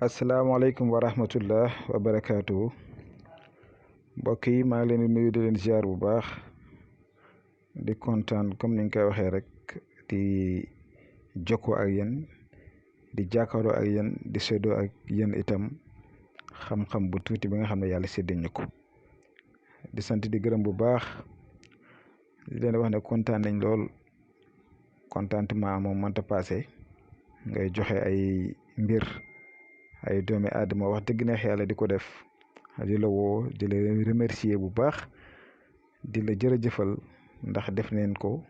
asalaamaaleykum wa rahmatullah wa barakaatu mbokk yi maa ngi leen di nuyu di leen ziar bu baax di kontaan comme ni nga koy waxee rek di jokkoo ak yéen di jàkkaarloo ak yéen di séddoo ak yéen itam xam-xam bu tuuti bi nga xam ne yàlla séddee ñu ko di sant di gërëm bu baax di leen wax ne kontaan nañ lool contentement moom mënta passé ngay joxe ay mbir. ay doomi aadama wax dëgg neex yàlla di ko def di la woo di la remercier bu baax di la jërëjëfal ndax def neen ko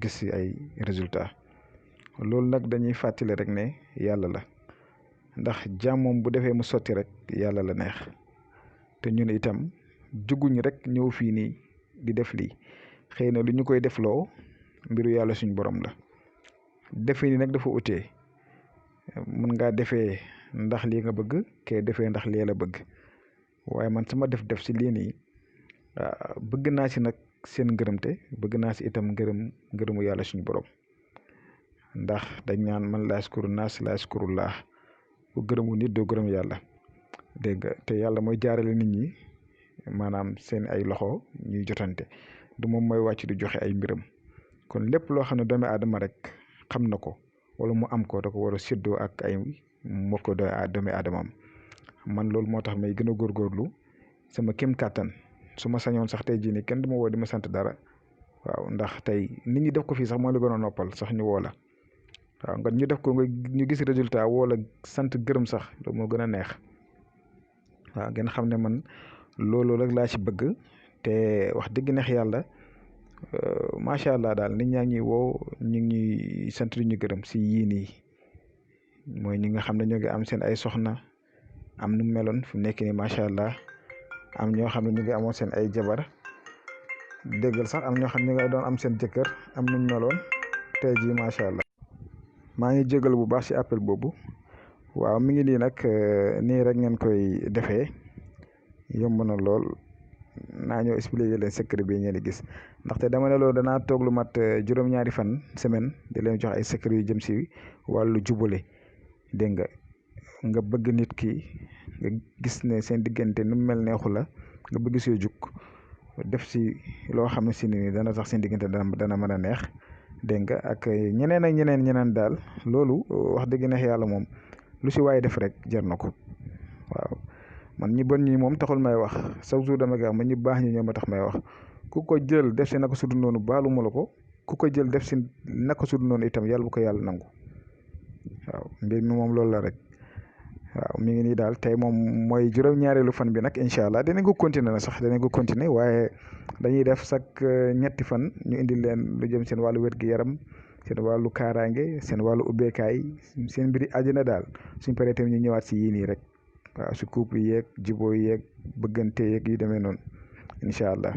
gis ci ay résultat loolu nag dañuy fàttali rek ne yàlla la ndax jaam moom bu defee mu sotti rek yàlla la neex te ñun itam juguñ rek ñëw fii nii di def lii xëy na lu ñu koy defloo mbiru yàlla suñ borom la defe ni nag dafa utee mën ngaa defee ndax lii nga bëgg kee defee ndax lii la bëgg waaye man sama def si lii nii bëgg naa si nag seen ngërëmte bëgg naa si itam ngërëmu yàlla suñu borom ndax dañ ñaan man laa yaskuru naas laa yaskurullah bu gërëmu nit doo gërëm yàlla dégg nga te yàlla mooy jaarale nit ñi maanaam seen ay loxo ñuy jotante du moom mooy wàcc di joxe ay mbiram kon lépp loo xam ne doomi aadama rek xam na ko wala mu am ko da ko war a séddoo ak ay mbokk doomi aadamam man loolu moo tax may gën a góorgóorlu sama kéem kàttan su ma sañoon sax tey jii nii kenn du ma woo di ma sant dara waaw ndax tey nit ñi def ko fii sax moo la gën a noppal sax ñu woo la waaw nga ñu def ko nga ñu gis résultat woo la sant gërëm sax loolu moo gën a neex waaw ngeen xam ne man loolu rek laa ci bëgg te wax dëgg neex yàlla macha allah daal nit ñaa ngi woo ñu ngi sant lu ñu gërëm si yii nii mooy ñi nga xam ne ñoo ngi am seen ay soxna am nu meloon fu nekk nii macha allah am ñoo xam ne ñu ngi amoon seen ay jabar déggal sax am ñoo xam ne ñu ngi doon am seen jëkkër am nuñ meloon tey jii macha allah. maa ngi jégal bu baax si appel boobu waaw mi ngi nii nag nii rek ngeen koy defee yomb na lool naa ñëw expliquer leen secret bi ngeen di gis ndaxte dama ne loolu danaa toog lu mat juróom-ñaari fan semaine di leen jox ay secret yu jëm si wàllu jubale. dégg nga bëgg nit ki nga gis ne seen diggante nu mel neexu la nga bëgg see jug def si loo xam ne si ni dana tax seen diggante dana mën a neex dégg nga ak ñeneen daal loolu wax dëgg neex yàlla moom lu si waaye def rek jar na ko waaw man ñi bon ñi moom taxul may wax chaque jour dama koy wax man ñi baax ñi ñoo ma tax may wax ku ko jël def si naka sudu noonu baalu ma la ko ku ko jël def si naka sudu noonu itam yàlla bu ko yàlla nangu waaw mbir mi moom loolu la rek waaw mi ngi nii daal tey moom mooy juróom-ñaareelu fan bi nag incha allah danañ ko continuer na sax danañ ko continuer waaye dañuy def chaque ñetti fan ñu indi leen lu jëm seen wàllu wér-gu-yaram seen wàllu kaaraange seen wàllu ubbeekaay seen mbiri àddina daal suñ paree tamit ñu ñëwaat si yii nii rek waaw si couple yeeg jubóo yeeg bëggante yeeg yu demee noonu incha allah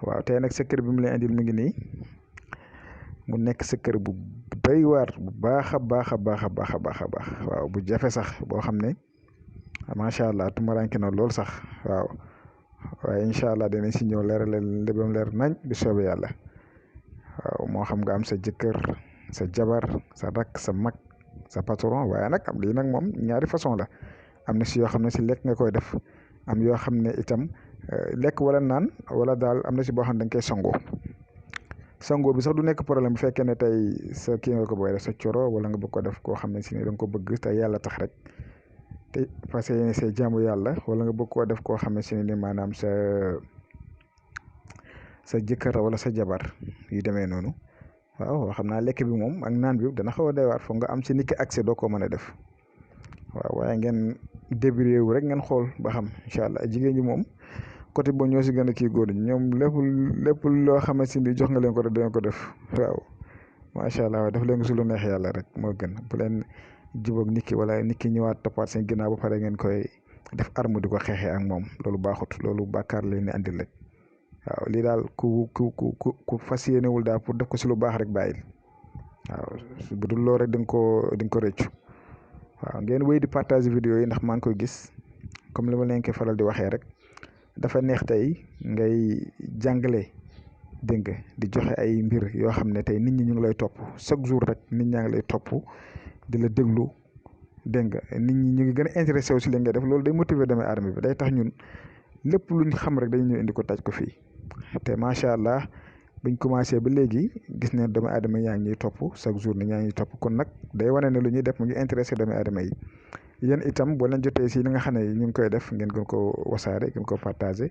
waaw tey nag secret bi mu leen indil mi ngi nii mu nekk secret bu doy waar bu baax a baax waaw bu jafe sax boo xam ne macha allah tumaranke na lool sax waaw waaye incha allah dinañ si ñëw leeralal léppam leer nañ bi soobee yàlla waaw moo xam nga am sa jëkkër sa jabar sa rakk sa mag sa patron waaye nag am lii nag moom ñaari façon la am na si yoo xam ne si lekk nga koy def am yoo xam ne itam lekk wala naan wala daal am na si boo xam ne dañ koy sangoo bi sax du nekk problème bu fekkee ne tey sa kii nga ko bëgg def sa coro wala nga bëgg ko def koo xam ne si ne da nga ko bëgg te yàlla tax rek te parce que yéen say jaamu yàlla wala nga bëgg koo def koo xam ne si ne maanaam sa jëkkër wala sa jabar yu demee noonu waaw xam naa lekk bi moom ak naan bi dana xaw a doy waar foog nga am si nit ki accès doo ko mën a def waaw waaye ngeen débrouillé wu rek ngeen xool ba xam incha allah jigéen ñi moom. côté boobu ñoo si gën a kii góor ñi ñoom lépp loo xamante ni jox nga leen ko rek dañ ko def waaw macha allah def leen ko si lu neex yàlla rek moo gën bu leen jubóog nit ki wala nit ki ñëwaat toppaat seen ginnaaw ba pare ngeen koy def arme di ko xeexee ak moom loolu baaxut loolu bàkkaar leen ni andil rek waaw lii daal ku fas yéenewul daal pour def ko si lu baax rek bàyyil waaw bu dul loo rek di nga ko rëccu waaw ngeen wéy di partage vidéo yi ndax maa ngi koy gis comme li ma leen koy faral di waxee rek. dafa neex tey ngay jàngale dégg nga di joxe ay mbir yoo xam ne tey nit ñi ñu ngi lay topp chaque jour rek nit ñaa ngi lay topp di la déglu dégg nga nit ñi ñu ngi gën a intéressé wu si li ngay def loolu day motiver doomu aadama bi day tax ñun lépp luñ xam rek dañu ñëw indi ko taj ko fii te macha allah buñ commencé ba léegi gis ne doomu aadama yaa ngi ñuy topp chaque jour ni ñaa ngi ñuy topp kon nag day wane ne lu ñuy def mu ngi intéressé doomu aadama yi yéen itam boo leen jotee si li nga xam ne ñu ngi koy def ngeen gën ko wasaare gën ko partagé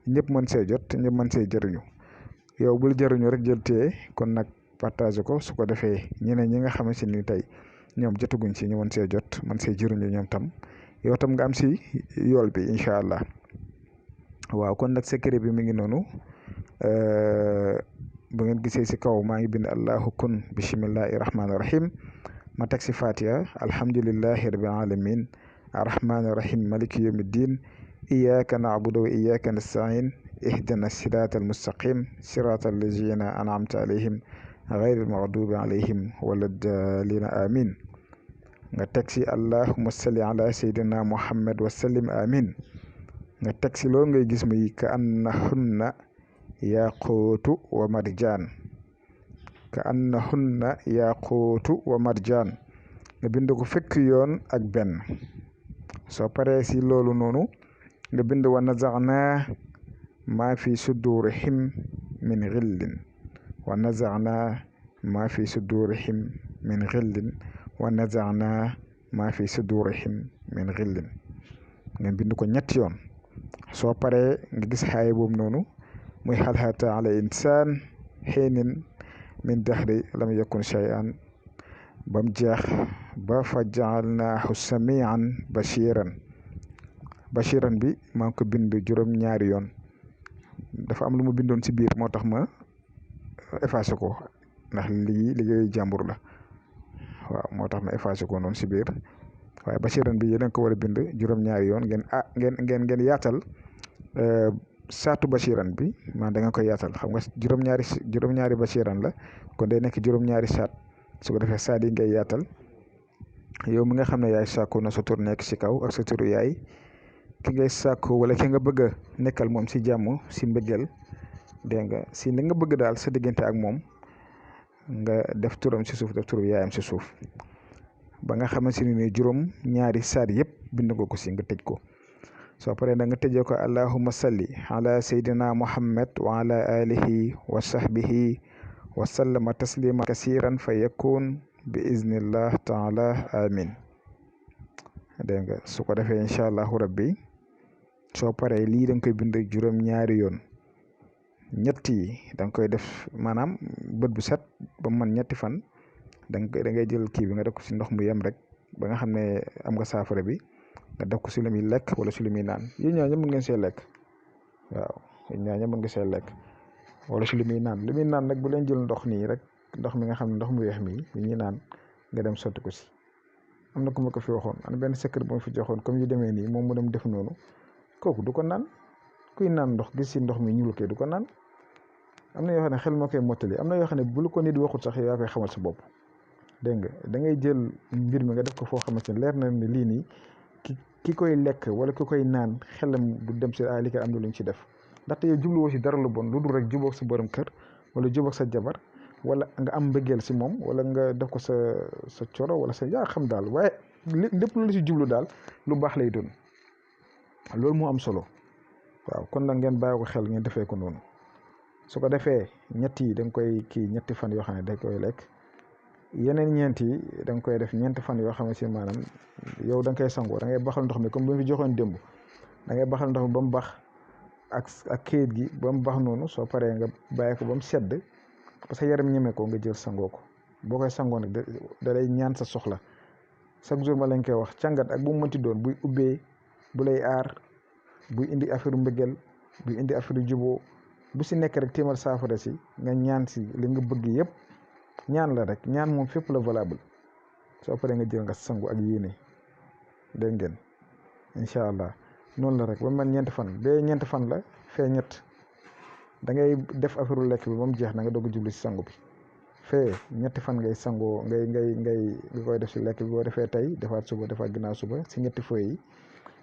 ñëpp mën see jot ñëpp mën see jëriñu yow bul jëriñu rek jël téye kon nag partagé ko su ko defee ñeneen ñi nga xamante ni tey ñoom jotaguñ si ñu mën see jot mën see jëriñu ñoom tam yow tam nga am si yool bi incha allah waaw kon nag secret bi mi ngi noonu bu ngeen gisee si kaw maa ngi bind allahu kun bismillahi rahmaani rahim ma teg si fatiha alhamdulillahi rabbil alamin arrahmaani rahim maliki yawmi ddin iyyaka na'budu wa iyyaka nasta'in ihdina sirata almustaqim sirata allazina an'amta alayhim غير المغضوب عليهم ولا الضالين آمين nga teg si allahumma salli ala sayyidina muhammad wa sallim amin nga teg si loolu ngay gis muy ka annahunna yaquutu wa marjaan ka annahunna yaquutu wa marjaan nga bind ko fekk yoon ak benn soo paree si loolu noonu nga bind wa nazaana maa fi sudurihim min xillin wa nazaana maa fi sudurihim min xillin wa nazaana maa fi sudurihim min xillin nga bind ko ñetti yoon soo paree nga gis xaaye boobu noonu muy hal ata ala insaan xiinin min dahri lam yakun shay'an bam jeex ba fa jaalnaahu samian bashiran bi maa ngi ko bind juróom-ñaari yoon dafa am lu mu bindoon si biir moo tax ma effacé ko ndax lii liggéeyu jàmbur la waaw moo tax ma effacé ko noonu si biir waaye bashiran bi yéen ko war a bind juróom-ñaari yoon ngeen yaatal saatu bashiran bi man da nga koy yaatal xam nga juróom-ñaari bashiran la kon day nekk juróom-ñaari saat su ko defee saat yi ngay yaatal yow mi nga xam ne yaay sàkku na sa tur nekk si kaw ak sa turu yaay ki ngay sàkku wala ki nga bëgg a nekkal moom si jàmm si mbëggeel dégg nga si li nga bëgg daal sa diggante ak moom nga def turam si suuf def turu yaayam si suuf ba nga xamante ni juróom-ñaari saat yëpp bind nga ko si nga tëj ko soo paree da nga tëjee ko allahumma salli ala sayyidina muhammad wa ala alihi wa sahbihi wa sallama taslima kasiran fa yakun bi iznillah taala amin dégg nga su ko defee incha allahu rabbi soo paree lii da nga koy bind juróom-ñaari yoon ñett yi da nga koy def maanaam bët bu set ba man ñetti fan da ngay jël kii bi nga def ko si ndox mu yem rek ba nga xam ne am nga saafara bi nga def ko si lu muy lekk wala si lu muy naan yéen ñaa ñëpp mën ngeen see lekk waaw yéen ñaa ñëpp mën nga see lekk wala si lu muy naan nag bu leen jël ndox nii rek ndox mi nga xam ne ndox mu weex mi lu ñuy naan nga dem sotti ko si am na ku ma ko fi waxoon am benn secret bu ma fi joxoon comme yu demee nii moom mu dem def noonu kooku du ko naan kuy naan ndox gis si ndox mi ñuul kee du ko naan am na yoo xam ne xel moo koy mottali am na yoo xam ne bu la ko nit waxut sax yaa koy xamal sa bopp dégg nga da ngay jël mbir mi nga def ko foo xamante ne leer na ne lii nii ki koy lekk wala ki koy naan xelam du dem si li ko am na lu ñu ci def ndaxte yow jubluwoo si dara lu bon lu dul rek jubóog sa borom kër wala jubóog sa jabar wala nga am mbëggeel si moom wala nga def ko sa coro wala sa yaa xam daal waaye lépp lu la si jublu daal lu baax lay doon loolu moo am solo waaw kon nag ngeen bàyyi ko xel ngeen defee ko noonu su ko defee ñett yi da nga koy kii ñetti fan yoo xam ne da koy lekk yeneen ñeent yi da nga koy def ñeenti fan yoo xam ne si maanaam yow da nga koy sangoo da ngay baxal ndox mi comme bi mu fi joxoon démb da ngay baxal ndox mi ba mu bax ak kayit gi ba mu bax noonu soo paree nga bàyyi ko ba mu sedd parce que yaram ñeme ko nga jël sangoo ko boo koy sangoo nag da lay ñaan sa soxla chaque jour ma lañ koy wax càngat ak bu mu mënti doon buy ubbee bu lay aar buy indi affaire mbëggeel buy indi affaire juboo bu si nekk rek téemal saafara si nga ñaan si li nga bëgg yëpp ñaan la rek ñaan moom fépp la valable soo paree nga jël nga sangu ak yéene dégg ngeen incha allah noonu la rek ba man ñeenti fan bee ñeenti fan la fee ñett da ngay def affaire lekk bi ba mu jeex na nga doog a jublu si sangu bi fee ñetti fan ngay sangoo nga koy def si lekk bi boo defee tey defaat suba defaat ginnaaw suba si ñetti feuilles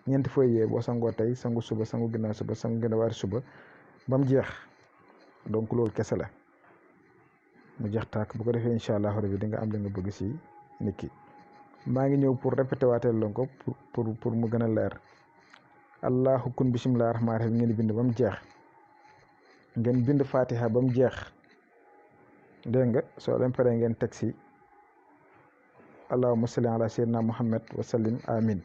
yi ñeenti feuilles yee boo sangoo tey sangu suba sangu ginnaaw suba sangu ginnaawaat suba ba mu jeex donc loolu kese la mu jeex tàkk bu ko defee incha allah rabbi di nga am li nga bëgg si nit ki maa ngi ñëw pour répéter waateel leen ko pour mu gën a leer. allahu kun bisimilah rahmaani rahiim ngeen bind ba mu jeex ngeen bind fatiha ba mu jeex dégg nga soo leen paree ngeen teg si allahumma salli ala sayyidina muhammad wa sallim amin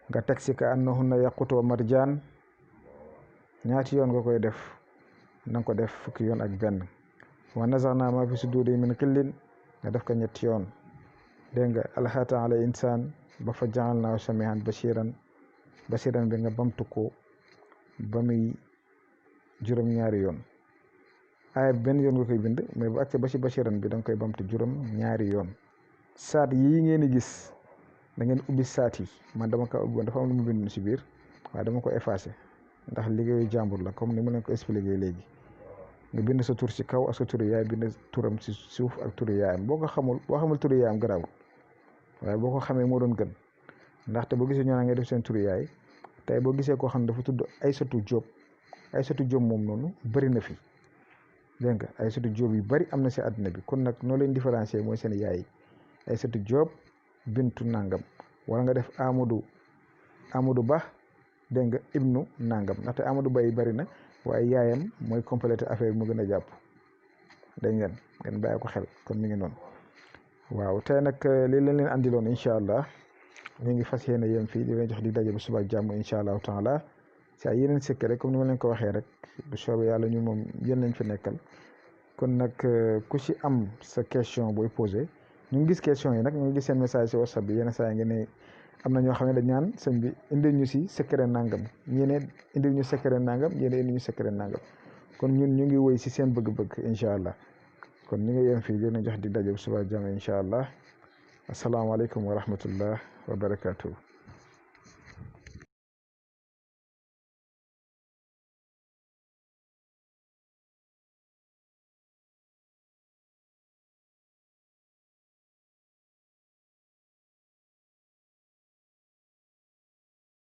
nga teg si ka annahunna yaqutu wa marjaan ñaati yoon nga koy def na nga ko def fukki yoon ak benn. wa nazaxnaa maa fi suduuri min xillin nga def ko ñetti yoon dégg nga alxaata ala insaan ba fa ja'alnaahu samii'an basiran bi nga bamtu ko ba muy juróom-ñaari yoon. aaya benn yoon nga koy bind mais bu àggee ba ci basiran bi da nga koy bamtu juróom-ñaari yoon. saat yii ngeen di gis da ngeen ubbi saat yi man dama ko ubbi dafa am lu mu bind ci biir waaye dama ko effacé ndax liggéeyu jàmbur la comme ni mu leen ko expliqué léegi. nga bind sa tur ci kaw ak sa turu yaay bind turam ci suuf ak turu yaayam boo xamul turu yaayam garaawul waaye boo ko xamee moo doon gën ndaxte boo gisee ñoo na ngay def seen turu yaay tey boo gisee koo xam ne dafa tudd Aysatu Jóob moom noonu bëri na fi dégg nga Aysatu Jóob yu bëri am na si àddina bi kon nag noo leen différencier mooy seen yaay Aysatu Jóob bintu nangam wala nga def Amadou Ba dégg nga ibnu nangam ndaxte Amadou Ba yi bëri na waaye yaayam mooy complété affaire bi mu gën a jàpp dégg ngeen bàyyi ko xel kon mi ngi noonu. waaw tey nag lii leen andiloon incha allah ñu ngi fas yéene yem fii di leen jox di daje bu suba ak jàmm incha allahu taala si ay yeneen sëkk rek comme ni ma leen ko waxee rek bu soobee yàlla ñu moom yéen lañ fi nekkal. kon nag ku ci am sa question booy posé ñu ngi gis question yi nag ñu ngi gis seen message si whatsapp bi yenn saa yi ngeen ne am na ñoo xam ne dañ ñaan sëñ bi indil ñu si secret nangam ñeneen indil ñu secret nangam ñeneen indil ñu secret nangam kon ñun ñu ngi woy si seen bëgg-bëgg incha allah kon ñu ngi yem fii di leen jox di daje bu suba jàmm incha allah asalaamaaleykum wa rahmatullah wa barakatuh.